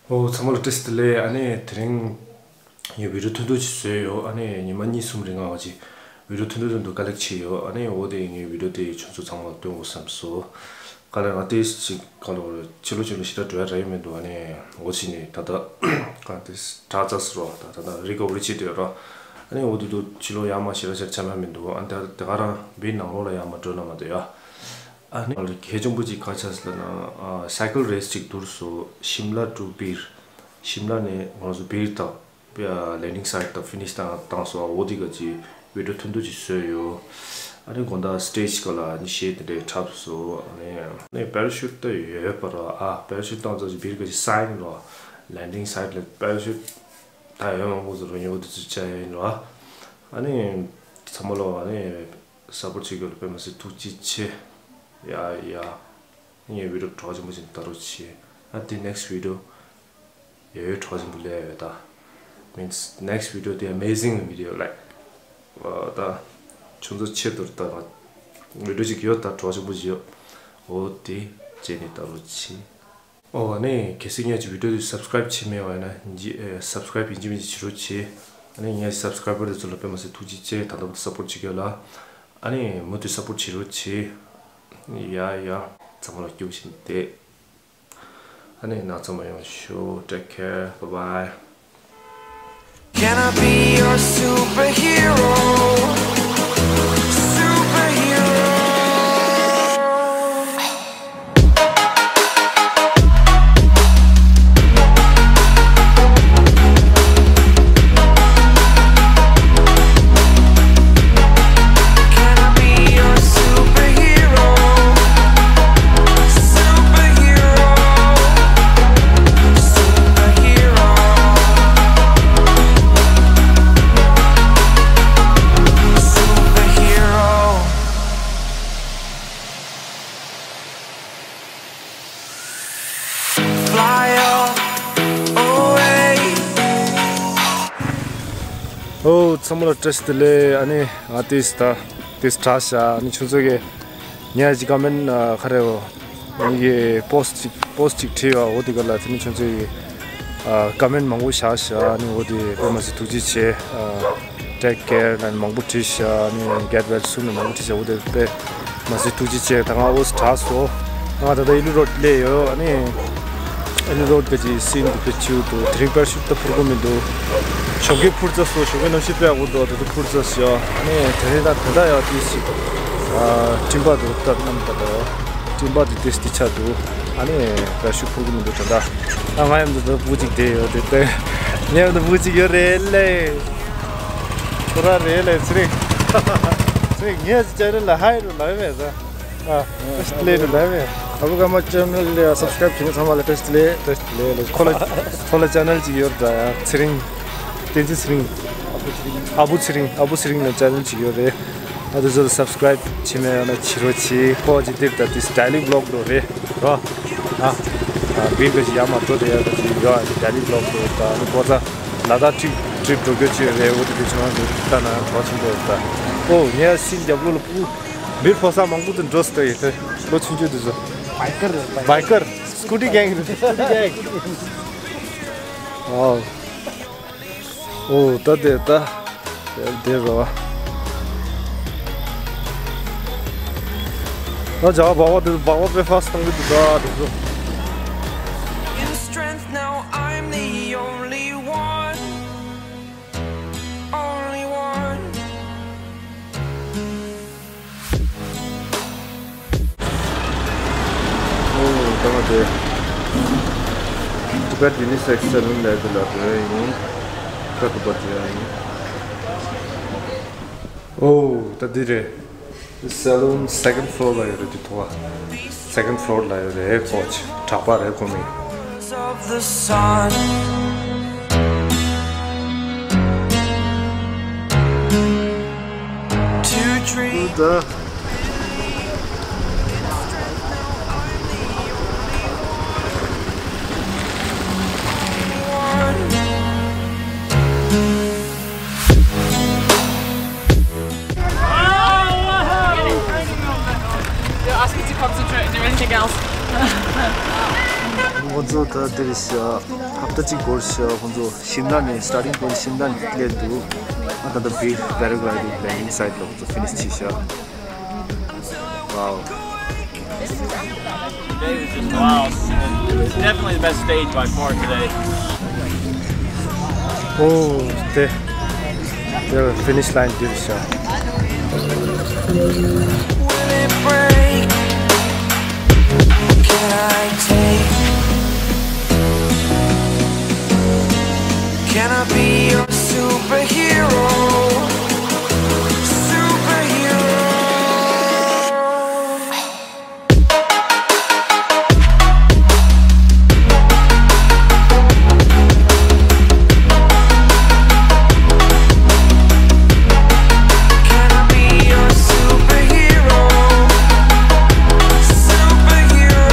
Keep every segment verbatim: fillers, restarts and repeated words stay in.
ཨོ་ཚང་མ་ལ་བཀྲ་ཤིས་བདེ་ལེགས། ཨ་ནི་དེ་རིང་ངས་བི་ཌིའོ་ཐུང་ཐུང་ཅིག་བཟོས་ཡོད། ཨ་ནི་ཉི་མ་གཉིས་གསུམ་རིང་ང་ཅིག་བི་ཌིའོ་ཐུང་ཐུང་ཐུང་ཐུང་དཀའ་ལས་བྱས་ཡོད། ཨ་ནི་འོ་དེ་ངས་བི་ཌིའོ་དེ་ཁྱོད་ཚོ་ཚང་མ་ལ་སྟོན་དགོས་བསམ་སོང་། དཀའ་ལས་ང་ཏིས་ཅིག་ག་ལོ་རེད། ཕྱི་ལོགས་ཕྱི་ལོགས་ཞེ་དྲག་འགྲོ་ཡ་རག་གི་མི་འདུག་ཨ་ནི་འོ་ཅིག་ནི་ད་ལྟ་ག་ཏིས་དྲག་ཚར་སོང་རོ། ད་ད་ལྟ་རི་ཀོ་བ་རི་བྱེད་དུས་རོ། ཨ་ནི་འོ་དེ་དུས་ཕྱི་ལོགས་ཡར་མར་ཞེ་དྲག་ཞེ་དྲག་འཆམ་ཡ་མི་འདུག་ཨ་ནི་ད་དེ་ག་རང་བིར་ནང་ལོགས་ལ་ཡར་མར་འགྲོ་ན་མ་གཏོགས་ཡ། ཨ་ནི་གལ་ཆེན་པོ་ཅིག་ག་ཆགས་སོང་ལབ་ན། ཨ་སའི་ཀལ་རེས་ཅིག་བསྡུར་སོང་། ཤིམ་ལ་ཊུ་བིར། ཤིམ་ལ་ནས་ང་ཚོ་བིར་དང་ལེན་ཌིང་སའེ་ཊི་དང་ཕི་ནིཤ་བཏང་བཏང་སོང་། འོ་དེ་ག་ཅིག་བི་ཌིའོ་ཐུང་ཐུང་ཅིག་བཟོས་ཡོད། ཨ་ནི་དགོང་དག་སི་ཊེཇ་སྒང་ལ་ཨ་ནི་གཞས་དེ་འདྲས་འཁྲབ་སོང་། ཨ་ནི་ཨ་ནི་པེ་ར་ཤུཊ་ད་ཡོད་པ་ར། ཨ་པེ་ར་ཤུཊ་བཏང་ཙང་ཅིག་བིར་ག་ཅིག་སའིན་ར། ལེན་ཌིང་སའེ་ཊི་ལ་པེ་ར་ཤུཊ་ད་ཡོད་མང་པོ་ཟེར་རོ། ཉོ་དུ་ཚུད་བྱ་ཡ་ཡིན་ར། ཨ་ནི་ཚང་མ་ལོ་ཨ་ནི་སཔོར་ཊི་བྱེད་རྒྱུ་ལ་དཔེ་མ་སྲིད་ཐུགས་རྗེ་ཆེ། ཡ་ཡ། ངའི་བི་ཌིའོ་གྲོགས་ཆེན་པོ་ཅིག་ལྟ་རོགས་བྱེད། ཨ་དེ་ནེག་སི་ཊི་བི་ཌིའོ་ཡོད་ཡོད་གྲོགས་ཆེན་པོ་ལས་ཡོད་ད། Means next video དེ་amazing video like ད་ཁྱོད་ཚོ་ཆེད་དུ་ད་ང་བི་ཌིའོ་ཅིག་ཡོད་ད། གྲོགས་ཆེན་པོ་ཅིག་ཡོད། འོ་དེ་བྱས་ནས་ལྟ་རོགས་བྱེད། ཨོ་ཨ་ནི་གལ་སྲིད་ངས་ཅིག་བི་ཌིའོ་དེ་སབ་སི་ཀ་རའིབ་བྱས་མེད་པ་ཡིན་ན་ཡིན་གཅིག་ཨེ་སབ་སི་ཀ་རའིབ་ཡིན་གཅིག་མིན་གཅིག་བྱེད་རོགས་བྱེད། ཨ་ནི་ངའི་སབ་སི་ཀ་རའི་བར་དེ་ཚོ་ལ་དཔེ་མ་སྲིད་ཐུགས་རྗེ་ཆེ། ད་ལྟ་བར་དུ་སཔོར་ཊི་བྱེད་རྒྱུ་ལ། ཨ་ནི་མུ་མཐུད་སཔོར་ཊི་བྱེད་རོགས་བྱེད། ཡ་ཡ། ཚང་མ་ལ་སྐྱིད་པོ་བྱས་ནས་བསྡད། ཨ་ནི་ནང་ཚང་མ་ཡོང་ཤོག Take care. Bye bye. Can I be your superhero? Superhero. Can I be your superhero? Superhero. Superhero. Superhero. Fly away. ཨོ་ཚང་མ་ལ་བཀྲ་ཤིས་བདེ་ལེགས། ཨ་ནི་ང་ཏིས་ད་ཏིས་དྲག་ཤག་ཨ་ནི་ཁྱོད་ཚོ་གི་ངས་ཅིག་ཀ་མེན་ཁ་རེ་འོ་ངེད་ཀྱི་པོ་སི་ཊི་ཅིག་པོ་སི་ཊི་ཅིག་བྲིས་ཡོད། འོ་དེ་ག་ལ་དེ་ནི་ཁྱོད་ཚོ་གི་ཀ་མེན་མང་པོ་བཞག་ཤག་ཨ་ནི་འོ་དེ་དཔེ་མ་སྲིད་ཐུགས་རྗེ་ཆེ། Take care ནས་མང་པོ་བྲིས་ཤག་ཨ་ནི་Get well soon ནས་མང་པོ་བྲིས་ཤག་འོ་དེ་དཔེ་མ་སྲིད་ཐུགས་རྗེ་ཆེ། ད་ང་འོ་ཙི་དྲག་སོང་། ང་ད་ལྟ་ཨེ་ལི་རོཌ་སླེབས་ཡོད། ཨ་ནི་ཨེ་ལི་རོཌ་ག་ཅིག་སིན་དེ་དཔེ་སྐྱིད་པོ་འདུག་དེ་རིང་པེ་ར་ཤུཊ་ད་འཕུར་གི་མི་འདུག་ཞོགས་ཀས་འཕུར་ཚར་སོང་། ཞོགས་ཀས་གནམ་གཤིས་དཔེ་ཡག་པོ་འདུག་ད་དུང་འཕུར་ཚར་སོང་། ཨ་ནི་དེ་རིང་ད་དོན་དག་ཡག་ཏིས་ཅིག་ཨ་སྤྲིན་པ་འདུག་ད་གནམ་ད་ད་སྤྲིན་པ་དེ་ཏིས་ཏི་ཆགས་འདུག་ཨ་ནི་པེ་ར་ཤུཊ་འཕུར་གི་མི་འདུག་དོན་དག་ཨ་ང་ཡང་འདི་ད་བུ་གཅིག་བསྡད་ཡོད་དེ་ལྟ། ངས་འདི་བུ་གཅིག་ཡོད་རེད་ལེ། ཁོ་ར་རེད་ལེ་ཚེ་རིང་། ཚེ་རིང་ངས་ཅི་ཅ་རེད་ལ་ཧའི་རུ་ལ་ཡོད་མེད་ཟ། ཨ་བཀྲ་ཤིས་བདེ་ལེགས་རུ་ལ་ཡོད་མེད། ཨ་བུ་ཀརྨ་ཅེ་ནལ་ལ་སབ་སི་ཀ་རའིབ་བྱེད་མཁན་ཚང་མ་ལ་བཀྲ་ཤིས་བདེ་ལེགས། བཀྲ་ཤིས་བདེ་ལེགས་ལ། ཁོ་ལ་ཁོ་ལ་ཅེ་ནལ་ཅིག་ཡོད་ར་ཡ། ཚེ་རིང་། བསྟན་འཛིན་ཚེ་རིང་། ཨ་བུ་ཚེ་རིང་ཨ་བུ་ཚེ་རིང་ལ་ཅེ་ནལ་ཅིག་ཡོད་རེད། ཨ་དེ་ཚོ་ལ་སབ་སི་ཀ་རའིབ་བྱེད་མེད་ཡོད་ན་བྱེད་རོགས་བྱེད། ཁོ་ཅིག་དེབ་ད་དེ་ཌེ་ལི་བི་ལོག་འགྲོ་རེད་རོ། ཨ་ཨ་བིར་ག་ཅིག་ཡར་མར་འགྲོ་རེད་ཡ། ད་ཅིག་ཡོད་ཨ་ཅིག་ཌེ་ལི་བི་ལོག་འགྲོ་ད་ནི་ཁོ་ཚ། ལ་དྭགས་ཊི་རིབ་ཊི་རིབ་འགྲོ་རྒྱུ་ཅིག་རེད། འོ་དེ་དུས་ཚོད་ནང་དུ་ལྟ་ན་གྲོགས་ཆེན་པོ་ཡོད་ད། ཨོ་ངས་སིན་རྒྱབ་ལོགས་ལ་སྤུ་གུ་བིར་ཕོ་གསར་མང་པོ་དེ་འགྲོ་སྲིད་ཡོད་དེ། ལོ་ཆུང་ཆུང་དེ་ཚོ། བའི་ཀར་བའི་ཀར་སྐུ་ཊི་གེང་རེད། སྐུ་ཊི་གེང་། ཨོ་ཨོ་ད་དེ་ད་དེ་རོ། ཨ་ཇ་བ་བ་དེ་བ་བ་བེ་ཕ་སི་ཏང་གི་དུ་ད་དེ་ཚོ། Your strength now, I'm the only one. Only one. ཨོ་ད་ང་དེ་Tibet Unisex Salon ལ་དེ་ལ་འགྲོ་ཡ་ཡིན། ཁ་ཐུག་པ་འགྲོ་ཡ་ཡིན། ཨོ་ད་འདི་རེད། Salon second floor ལ་ཡོད་རེད། འདི་ཐོག་second floor ལ་ཡོད་རེད། ཁོ་ཅིག་གྲྭ་པ་རེད་ཁོ་མི། Of the sun. To dream. ད། You're asking to concentrate and do anything else. ང་ཚོ་ ད་འདིར་ཤ་ཧབ་ཏ་གཅིག་འགོར་ཤ་ཁོང་ཚོ་ཤིམ་ལ་ནས་starting point ཤིམ་ལ་ནས་སླེབས་འདུག་ཨ་ད་ད་བི་paragliding landing site ལ་ཁོང་ཚོ་finish བྱས་ཤག Wow. Today was just wow. It's definitely the best stage by far today. Oh, the, the finish line འདིར་ཤ Will it break? Can I take? Can I be your superhero? Superhero. Can I be your superhero? Superhero.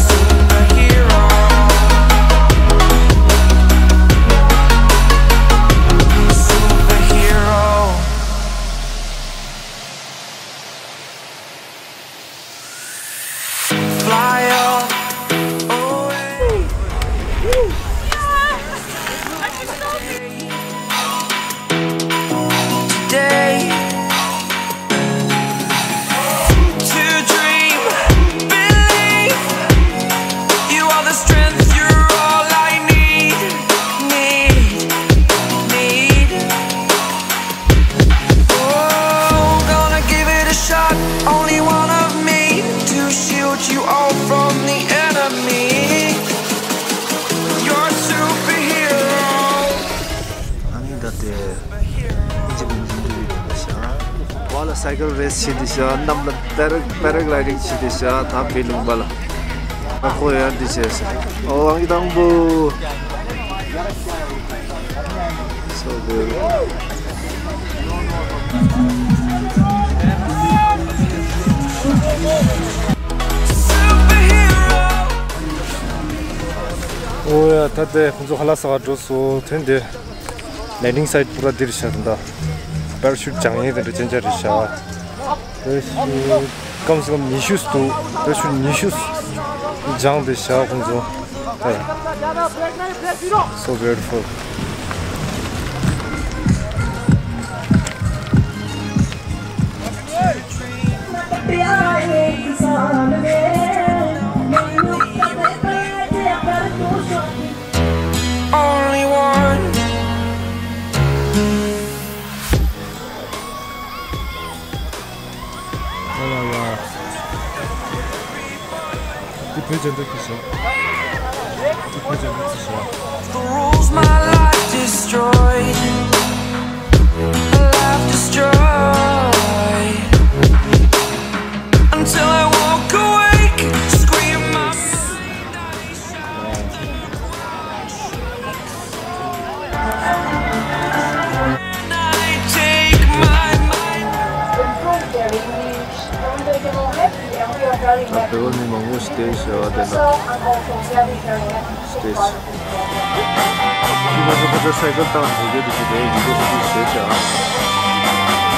Superhero. Superhero. Fly up away. Today. To dream, believe. You are the strength, you're all I need, need, need. Oh, gonna give it a shot. Only one of me to shield you all from the enemy. You're a superhero. ཨ་ནི་ད་དེ་ཨིན་ཇི་མིན་ཇི་འདི་ཡོད་པ་ཤ། བ་ལ་cycle race བྱེད་དེ་ཤ། གནམ་ལ་para- paragliding བྱེད་དེ་ཤ། ད་བི་ལུང་པ་ལ་ཨ་ཁོ་ཡང་འདི་བྱས་ཤ། ཨོ་ཨང་ཀི་དང་པོ། So beautiful. ཨོ་ཡ། ད་ལྟ་ཁོང་ཚོ་ཁ་ལག་ཟ་ག་འགྲོ་སོང་། དེ་འདི་landing site པུ་ར་འདིར་ཤ། ད་ལྟ་པེ་ར་ཤུཊ་སྦྱང་ཡས་དེ་འདྲ་ཅན་ཅན་རེད་ཤ། པེ་ར་ཤུཊ་ཀམ་སེ་ཀམ་ཉི་ཤུ་འདུག་པེ་ར་ཤུཊ་ཉི་ཤུ་སྦྱངས་ཏེ་ཤ་ཁོང་ཚོ། ད་so beautiful. Only one. ཨ་ལ་ལ། འདི་བོད་ཅན་འདི་ཁུ་ཤོག་འདི་བོད་ཅན་འདི་ཁུ་ཤོག The rules, my life destroyed. My life destroyed. Until I walk awake, scream my mind. ད་བོད་མི་མང་པོ་ཞིག་བསྡད་ཤག་དེ་ན་སི་ཊེ་ཇི། ཁྱི་ཕ་ཚོ་ཕ་ཚོ་སའི་ཀལ་བཏང་ནས་ཡོད་དེ་ཞིག་རེད། ཡིན་པའི་སི་ཊེ་ཇི་བྱས་ཤག་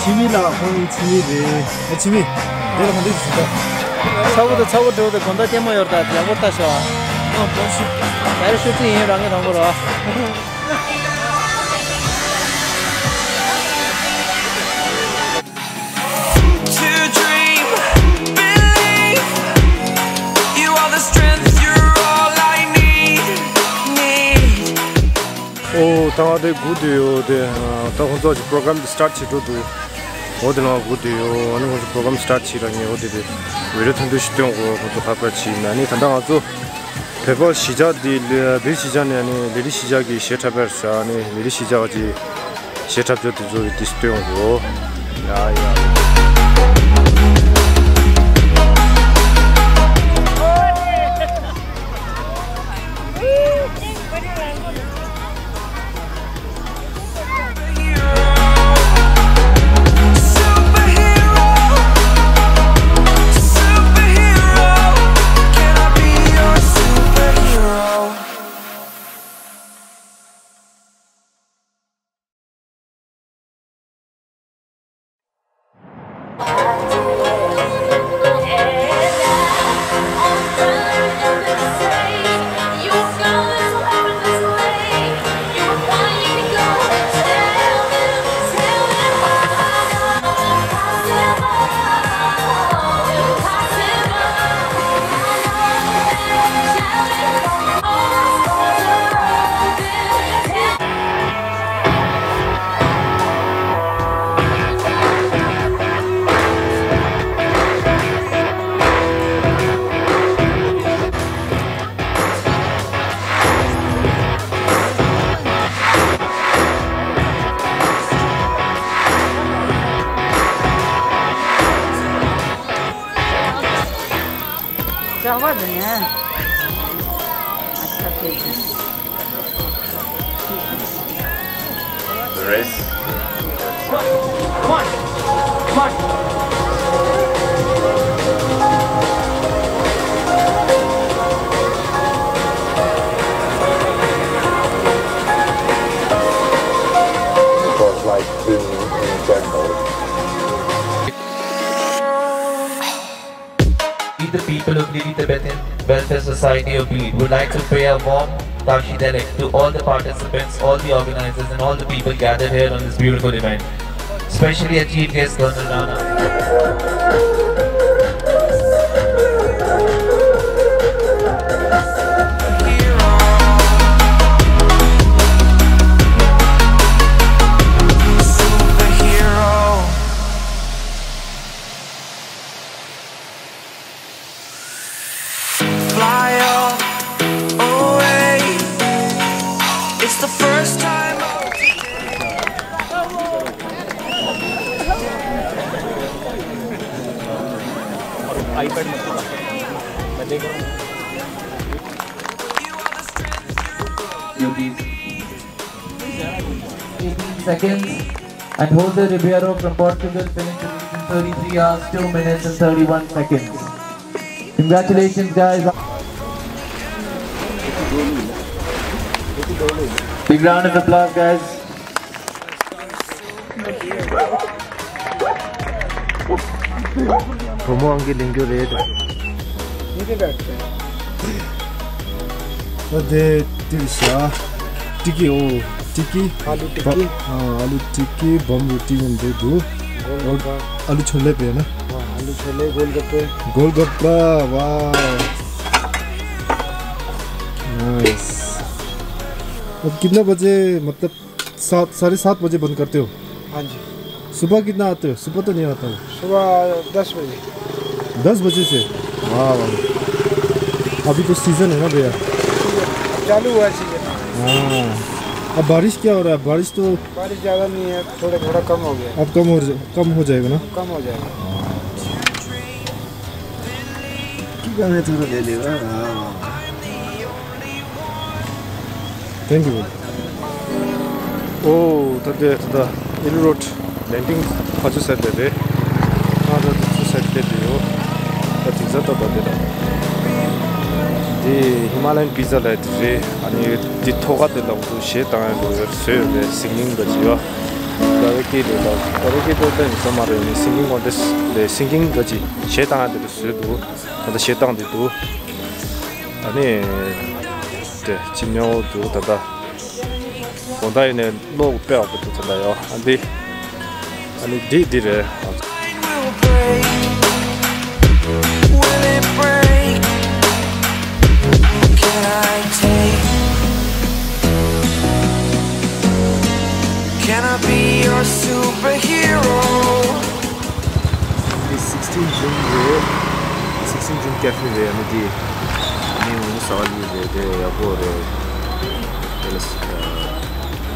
ཆི་མི་ལ་ཁོང་ཆི་མི་རེད། ཨ་ཆི་མི། འདི་ལ་ག་འདྲ་ཞིག་ཟེར། ཚ་བོ་དང་ཚ་བོ་འགྲོ་དེ་དགོང་དག་སྐྱེས་མ་ཡོར་ད་ཡག་པོ་ལྟ་ཤོག་ཨ་བོ་ཤི། ད་རེ་ཤུ་ཏི་ཡིན་རང་གི་རང་གོ་རོ། To dream, believe. You are the strength, you're all I need, need. ཨོ། ད་ང་དེ་སྒུག་བསྡད་ཡོད་དེ། ད་ཁོང་ཚོ་ཅིག་པོ་རོ་གྷ་རམ་དེ་སི་ཊར་ཊི་བྱེད་འགྲོ་འདུག་ཨོ་དེ་ལ་ང་སྒུག་བསྡད་ཡོད། ཨ་ནི་ཁོང་ཚོ་པོ་རོ་གྷ་རམ་སི་ཊར་ཊི་བྱེད་ར་ངས་ཨོ་དེ་དེ་བི་ཌི་ཡོ་ཐུང་ཐུང་ཞིག་སྟོན་དགོས། ཁོང་ཚོ་ཁ་པར་བྱེད་ན། ཨ་ནི་ད་ལྟ་ང་ཚོ་བོད་པ་གཞིས་ཆགས་འདི་ལ་བོད་གཞིས་ཆགས་ནས་ཨ་ནི་ལས་རིགས་གཞིས་ཆགས་ཀྱི་གཞས་འཁྲབ་པར་ཟ། ཨ་ནི་ལས་རིགས་གཞིས་ཆགས་ཀྱི་གཞས་འཁྲབ་སྦྱོར་དེ་ཚོ་གི་དེ་སྟོན་དགོས། ཡ་ཡ། Acaba de ne? Acaba de. The rest. Come on. Come on. It was like being in a jungle. We, the people of Lily Tibetan Welfare Society of Bleed, would like to pay a warm Tashi Delek to all the participants, all the organizers, and all the people gathered here on this beautiful event, especially our chief guest, Colonel Rana. Fly away. It's the first time. Eighteen seconds. And Jose Ribeiro from Portugal finished in thirty-three hours, two minutes and thirty-one seconds. Congratulations, guys. Big round of applause, guys. བུ་མོ་ཨང་ཀི་ལེན་རྒྱུ་རེད། ད་དེ་དེར་བཞག་ཏི་ཀི། ཨོ་ཏི་ཀི། आलू टिक्की। ཨ་ཨ་ལུ་ཏི་ཀི། बम रोटी ཡིན་འདུག་འདུག गोलगप्पा। ཨ་ཨ་ལུ་छोले पे है ना। हाँ, आलू छोले, गोलगप्पे। गोलगप्पा। वाह। नाइस। अब कितना बजे, मतलब, सात, साढ़े सात बजे बंद करते हो? हाँ जी। सुबह कितना आते हो? सुबह तो नहीं आता हो? सुबह दस बजे। दस बजे से? वाह, वाह। अभी तो सीजन है ना भैया? अब चालू हुआ है सीजन। हाँ। अब बारिश क्या हो रहा है? बारिश तो बारिश ज़्यादा नहीं है, थोड़ा, थोड़ा कम हो गया। अब कम हो जा-, कम हो जाएगा ना? कम हो जाएगा। Thank you. ཨོ། ད་ལྟ་ད་ལྟ་ཨེ་ལི་རོཌ་ལེན་ཌིང་ཕར་ཚུར་ཟེར་དེ་རེད། ང་ད་ལྟ་ཚུར་ཟེར་དེ་དེ་ཡོད། ད་དེ་ཟ་ད་ད་དེ་ད། དེ་ཧི་མ་ལ་ཡན་པི་ཛ་ལབ་དེ་རེད། ཨ་ནི་དེ་ཐོག་ཁ་དེ་ལ་འདུག་གཞས་བཏང་ཡ་འདུག་བཟོས་ཡོད་རེད། སིང་གིང་ག་ཅི་ཡོད། ཀ་ར་ཨོ་ཀེ་དེ་ལ་ཀ་ར་ཨོ་ཀེ་དེ་ད་ཡིན་ས་མ་རེད། ཨ་ནི་སིང་གིང་ཀོན་ཊེ་སི་ཊི་ལ་སིང་གིང་ག་ཅི་གཞས་བཏང་ཡ་དེ་འདྲ་བཟོས་འདུག་ད་ལྟ་གཞས་བཏང་དེ་འདུག་ཨ་ནི་དེ་ཅི་ཉོ་འདུག་ད་ལྟ། དགོང་དག་ཡིན་ནའི་གློག་དཔེ་ཡག་པོ་འདུག་ད་ལྟ་ཡོད། ཨ་འདི། ཨ་ནི་འདི་འདི་རེད། Will it break? Can I take? Can I be your superhero? འདི་sixteen June རེད། sixteen June cafe རེད། ཨ་ནི་འདི། ཨ་ནི་འོ་ཟ་བ་ལི་རེད། དེ་ཡག་པོ་རེད། དེ་ལ་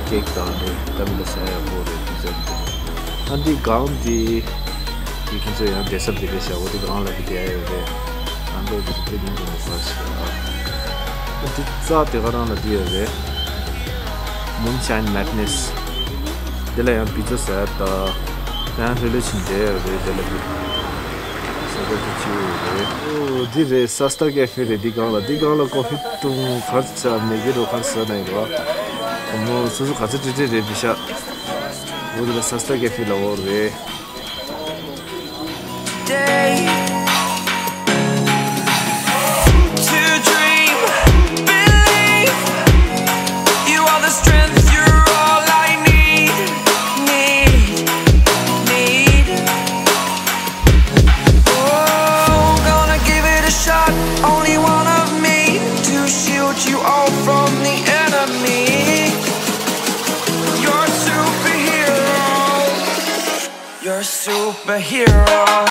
ཀེག་དང་དེ་ད་མི་ལ་ཟ་ཡག་པོ་རེད། པི་ཛ་དེ། ཨ་འདི་སྒང་འདི། འདི་ཁྱེད་ཚོ་ཡང་བསྡད་ས་འདི་རེད་ཤག་འོ་དེ་སྒང་ལ་འདི་བསྡད་ཡ་ཡོད་རེད། ཨ་མདོ་འདི་དེ་ལིང་དུ་མི་ཕར་ཤག་ཨ་འདི་རྩ་དེ་ག་རང་ལ་འདི་ཡོད་རེད། Moonshine Madness། དེ་ལ་ཡང་པི་ཛ་ཟ་ཡ་ད། ཡང་ལྷོད་ལྷོད་ཕྱིན་བསྡད་ཡོད་རེད། དེ་ལ་འདི། ས་ཆ་དེ་ཅི་ཡོད་རེད། ཨོ་འདི་རེད། སཱ་སྟ་ཀེ་ཧྥེ་རེད། འདི་སྒང་ལ་འདི་སྒང་ལ་ཀོ་ཧྥི་བཏུང་གར་ཆ་མེ་གི་རོ་གར་ཟ་ན་ཡིན་རོ། ཨ་མོ་སོ་སོ་ག་ཚོད་ཀྲི་ཀྲི་རེད་འདི་ཤག་འོ་འདི་ལ་སཱ་སྟ་ཀེ་ཧྥེ་ལ་འོ་རེད། Day to dream, believe you are the strength, you're all I need, need, need. Oh, gonna give it a shot, only one of me to shield you all from the enemy. You're a superhero. You're a superhero.